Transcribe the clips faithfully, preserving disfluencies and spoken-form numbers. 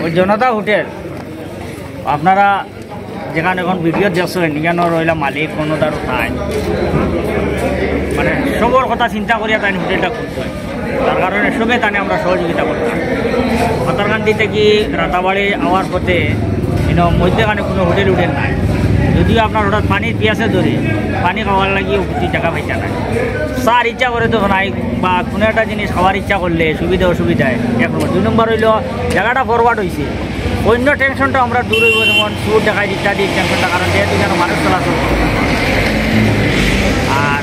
ওই জনতা হোটেল, আপনারা যেখানে এখন ভিডিও দেখছেন, এখানে রইলা মালিক কোনো তার নাই, মানে সবর কথা চিন্তা করিয়া তাই হোটেলটা খুলছে। তার কারণে সবে তানে আমরা সহযোগিতা করতাম। পাথারকান্দি থেকে রাতাবাড়ি আওয়ার পথে এন মধ্যখানে কোনো হোটেল উটেল নাই। যদিও আপনার হঠাৎ পানির পিয়াসে ধরে, পানি খাওয়ার লাগিও কিছু জায়গা পাইতা নাই। স্যার ইচ্ছা করে তো নাই, বা কোনো একটা জিনিস খাওয়ার ইচ্ছা করলে সুবিধা অসুবিধায় এক নম্বর। দুই নম্বর হইলো জায়গাটা ফরওয়ার্ড হইছে, অন্য টেনশনটা আমরা দূর হইব, যেমন চুর ডাকাইত ইত্যাদি টেনশনটা, কারণ যেহেতু যেন মানুষ চলাচল করে। আর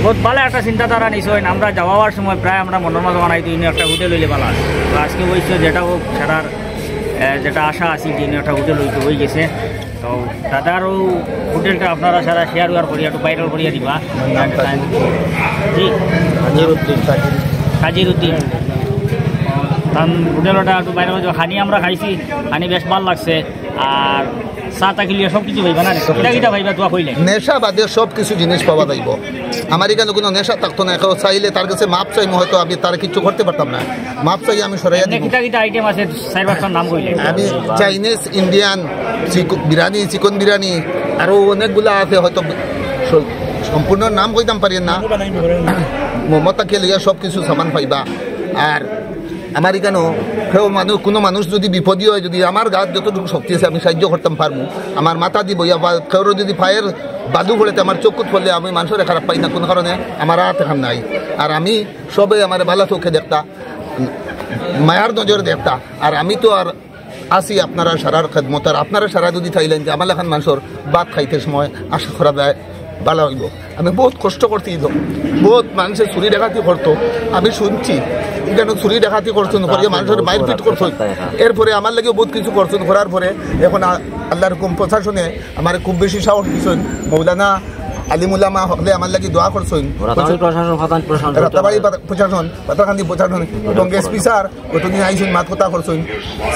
বহুত ভালো একটা চিন্তাধারা নিছইন। আমরা যাওয়ার সময় প্রায় আমরা মনের মাঝে বানাইতো ইনো একটা হোটেল হইলে ভালো হয়। তো আজকে অবশ্য যেটা হোক, সারার আহ, যেটা আশা আছে যে ইনো একটা হোটেল হইতে হয়ে গেছে। তো দাদার ও হোটেলটা আপনারা সারা শেয়ার ওয়ার করিয়া একটু ভাইরাল করিয়া দিবা। জি। কাজির উদ্দিন, কাজির। কাজির উদ্দিন। তান হোটেল ওটা একটু ভাইরাল হয়েছে। খানি আমরা খাইছি, খানি বেশ ভালো লাগছে। আর চা তা খেলিয়া সব কিছু পাইবা না? কিতা কিতা পাইবা তুয়া কইলে? নেশা বাদে সব কিছু জিনিস পাওয়া যাইব। আমার এখানে কোনো নেশা থাকতো না। কেউ চাইলে তার কাছে মাপ চাইমু, হয়তো আমি তার কিচ্ছু করতে পারতাম না। মাপ চাই আমি সরাইয়া এমনি দিব। কিতা কিতা আইটেম আছে, চার পাঁচটার নাম কইলে? আমি চাইনিজ, ইন্ডিয়ান, চিক-, বিরিয়ানি, চিকেন বিরিয়ানি, আরো অনেকগুলা আছে, হয়তো স-, সম্পূর্ণ নাম কইতাম পারি না। মোহাম্মদ তাকে লইয়া সব কিছু সামান পাইবা। আর আমার এখানেও কেউ মানুষ, কোনো মানুষ যদি বিপদী হয়, যদি আমার গাত যতটুকু শক্তি আছে আমি সাহায্য করতাম পারমু। আমার মাথা দিব ইয়া বা কেউর যদি পায়ের বাদু পড়ে, আমার চোখকুত পড়লে আমি মানুষরে খারাপ পাই না কোনো কারণে, আমার হাত এখান নাই। আর আমি সবে আমার ভালা চোখে দেখতা, মায়ার নজরে দেখতা। আর আমি তো আর আছি আপনারা সারার খেদমত, আর আপনারা সারা যদি চাইলেন যে আমার লাখান মানুষর ভাত খাইতে সময় আশা করা যায় ভালা হইব। আমি বহুত কষ্ট করছি তো, বহুত মানুষে চুরি ডাকাতি করতো, আমি শুনছি এখানে চুরি ডাকাতি করছেন, করিয়া মানুষের মারপিট করছেন। এরপরে আমার লাগেও বহুত কিছু করছেন, করার পরে এখন আ-, আল্লাহর হুকুম প্রশাসনে আমার খুব বেশি সাহস দিচ্ছেন। মৌলানা আলিমুলামা হকলে আমার লাগি দোয়া করছেন। রাতাবাড়ি প্রশাসন, ফাতান প্রশাসন, রাতাবাড়ি প্রশাসন, পাথারকান্দি প্রশাসন এবং এসপি স্যার গতদিন আইসুন, মাত কথা করছইন।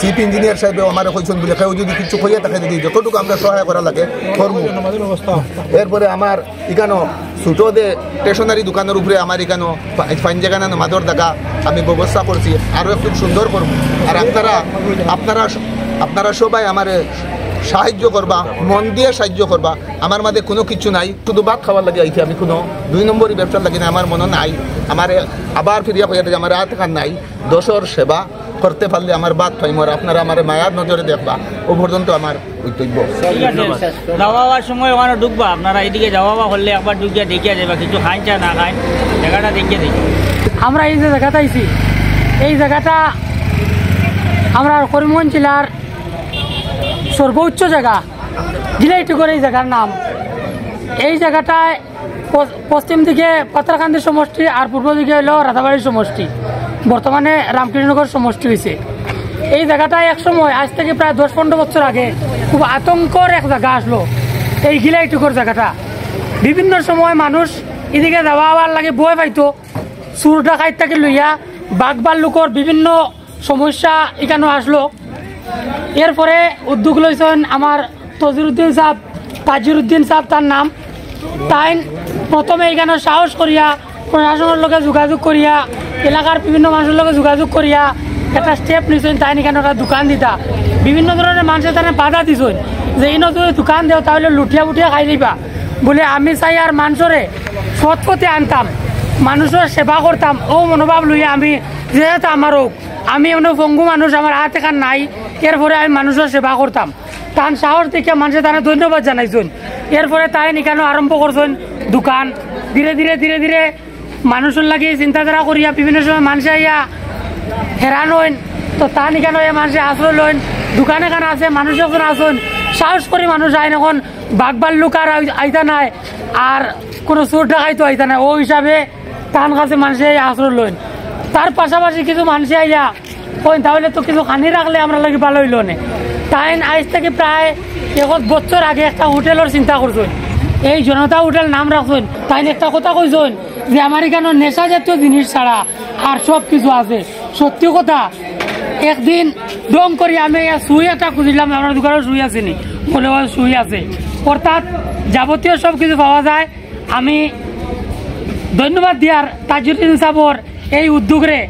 চিফ ইঞ্জিনিয়ার সাহেবেও আমারে কইছইন বলে, কেউ যদি কিছু কইয়া থাকে, যদি যতটুকু আমরা সহায় করা লাগে, করমু। এরপরে আমার ইকানো ছোট দে স্টেশনারি দোকানের উপরে আমার ইকানো ফা-, ফাইন জায়গা না, নমাজর জায়গা আমি ব্যবস্থা করছি, আরো একটু সুন্দর করমু। আর আপনারা, আপনারা, আপনারা সবাই আমারে সাহায্য করবা, মন দিয়ে সাহায্য করবা। আমার মাঝে কোনো কিছু নাই, শুধু ভাত খাওয়ার লাগি আইছি আমি, কোনো দুই নম্বরই ব্যবসার লাগি না, আমার মনে নাই। আমারে আবার ফিরিয়া কইয়া দিলে আমার হাত কান নাই। দশর সেবা করতে পারলে আমার বাদ পাইমু, আর আপনারা আমার মায়ার নজরে দেখবা, ও পর্যন্ত আমার বক্তব্য। ঠিক আছে, যাওয়া আওয়ার সময় ওখানে ঢুকবা, আপনারা এদিকে যাওয়া আওয়া করলে একবার ঢুকিয়া দেখিয়া যাবা, কিছু খাইন চা না খাইন, জায়গাটা দেখিয়া দেখি। আমরা এই যে জায়গাটা আইছি, এই জায়গাটা আমরা করিমগঞ্জ জেলার সর্বোচ্চ জায়গা, গিলাইটুকর এই জায়গার নাম। এই জায়গাটায় প-, পশ্চিম দিকে পাথারকান্দি সমষ্টি আর পূর্ব দিকে হইল রাতাবাড়ি সমষ্টি, বর্তমানে রামকৃষ্ণনগর সমষ্টি হইছে। এই জায়গাটা এক সময়, আজ থেকে প্রায় দশ পনেরো বছর আগে, খুব আতঙ্কর এক জায়গা আসলো এই গিলাইটুকর জায়গাটা। বিভিন্ন সময় মানুষ এদিকে যাওয়া আওয়ার লাগি ভয় পাইতো, চুর ডাকাইত থাকি লইয়া বাঘ ভাল্লুকর বিভিন্ন সমস্যা এখানে আসলো। এরপরে উদ্যোগ লইছেন আমার তজিরুদ্দিন সাহেব, তাজিরুদ্দিন সাহেব তার নাম। তাইন প্রথমে এখানে সাহস করিয়া প্রশাসনের লগে যোগাযোগ করিয়া, এলাকার বিভিন্ন মানুষের লগে যোগাযোগ করিয়া একটা স্টেপ নিছেন। তাইন এখানে একটা দোকান দিতা, বিভিন্ন ধরনের মানুষে তারা বাধা দিছেন যে ইনো যদি দোকান দেও তাহলে লুটিয়া বুটিয়া খাই লিবা। বলে আমি চাই আর মানুষরে সৎ পথে আনতাম, মানুষের সেবা করতাম, ও মনোভাব লইয়া আমি যে যাতে আমার হোক, আমি এমন পঙ্গু মানুষ, আমার হাত এখান নাই, এরপরে আমি মানুষের সেবা করতাম। তান সাহস দেখে মানুষে তারা ধন্যবাদ জানাইছেন। এরপরে তাই নিকানো আরম্ভ করছেন দোকান। ধীরে ধীরে ধীরে ধীরে মানুষের লাগি চিন্তাধারা করিয়া বিভিন্ন সময় মানুষে আইয়া হেরান হইন, তো তা নিকানো এই মানুষে আশ্রয় লইন। দোকান এখান আছে, মানুষ এখন আছেন, সাহস করি মানুষ আইন। এখন বাঘ ভাল্লুক আর আই-, আইতা নাই, আর কোনো চোর ডাকাইতো আইতা নাই। ও হিসাবে তান কাছে মানুষে এই আশ্রয় লইন। তার পাশাপাশি কিছু মানুষে আইয়া কইন, "তাহলে তো কিছু খানি রাখলে আমরা লাগি ভালো হইল নে।" তাইন আজ থেকে প্রায় এক বছর আগে একটা হোটেলের চিন্তা করছেন, এই জনতা হোটেল নাম রাখছেন। তাইন একটা কথা কইছেন যে আমার এখানে নেশা জাতীয় জিনিস ছাড়া আর সব কিছু আছে। সত্যি কথা, একদিন ডং করি আমি এই সুই একটা খুঁজলাম, আমার দোকানে সুই আছে নি, মনে হয় সুই আছে। অর্থাৎ যাবতীয় সব কিছু পাওয়া যায়। আমি ধন্যবাদ দিয়ার তাজুদ্দিন সাবর এই উদ্যোগরে।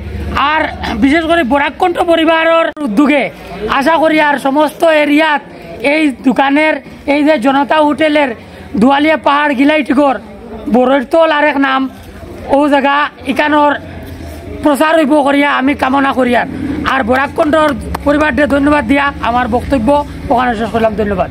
আর বিশেষ করি বরাক কণ্ঠ পরিবারর উদ্যোগে আশা করি আর সমস্ত এরিয়াত এই দোকানের, এই যে জনতা হোটেলের দুয়ালিয়া পাহাড় গিলাইটিগর বড়ইর তল আরেক নাম, ও জাগা ইকানোর প্রচার অইবো করিয়া আমি কামনা করিয়ার। আর বরাক কণ্ঠর পরিবাররে ধন্যবাদ দিয়া আমার বক্তব্য ওখানো শেষ করলাম। ধন্যবাদ।